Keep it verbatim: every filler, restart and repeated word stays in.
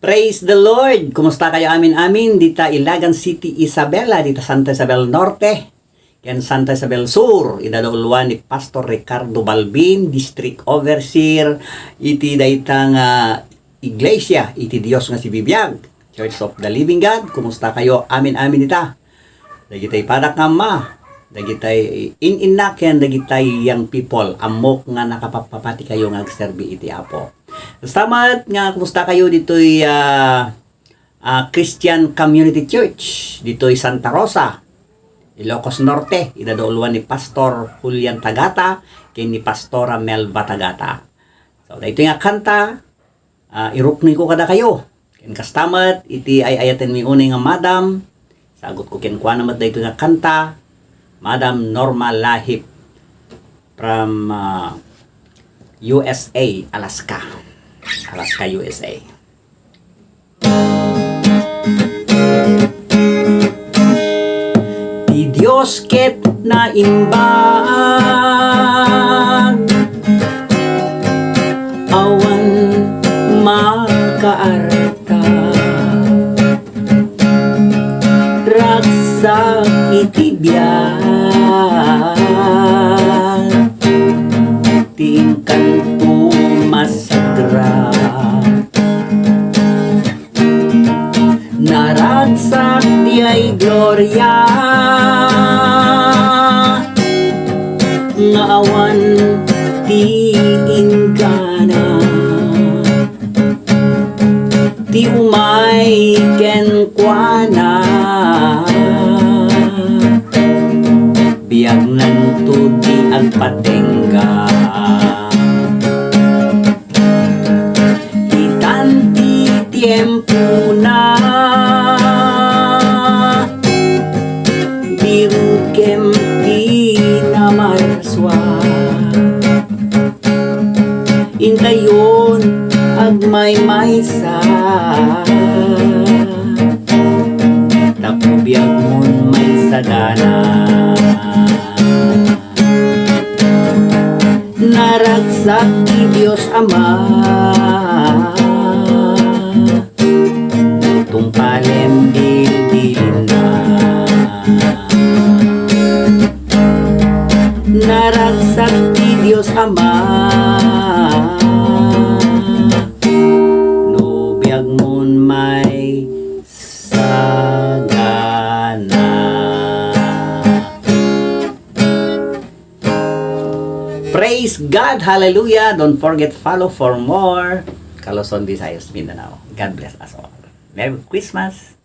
Praise the Lord! Kumusta kayo amin-amin dita Ilagan City, Isabela, dita Santa Isabel Norte, ken Santa Isabel Sur? Ida da uluan ni Pastor Ricardo Balbin, District Overseer iti dayta nga iglesia iti Dios nga sibibiag, Church of the Living God. Kumusta kayo amin-amin dita? Dagitay padak nga amma, dagitay in-inna ken dagitay young people, ammok nga nakapapapati kayo nga agserbi iti Apo. Kasta met nga kumusta kayo ditoy, ah, ah, Christian Community Church ditoy Santa Rosa, Ilocos Norte, ida da uluan ni Pastor Julian Tagata ken ni Pastora Melva Tagata. So, daytoy nga kanta, ah, iruknoyko kadakayo. Ken kasta met, iti ay-ayatenmi unay nga madam, sagutko kenkuana met daytoy nga kanta, Madam Norma Lahip from, ah, U S A, Alaska. Alaska, U S A. Ti Dios ket naimbag, awan makaarta. Ragsak iti biag, ti inkanto masagra. Naragsak diay gloria nga awan ti inggana. Ti umay kenkuana, biagnanto ti agpatengga. Itan ti tiempona, birukem ti namarsua. Intayon agmaymaysa, tapno biagmon maisagana. Naragsak ti Dios Ama, tungpalem bilbilinna. Naragsak ti Dios Ama, no biagmon maisagana. Praise God! Hallelujah! Don't forget, follow for more Kaluson, Visayas, Mindanao. God bless us all. Merry Christmas!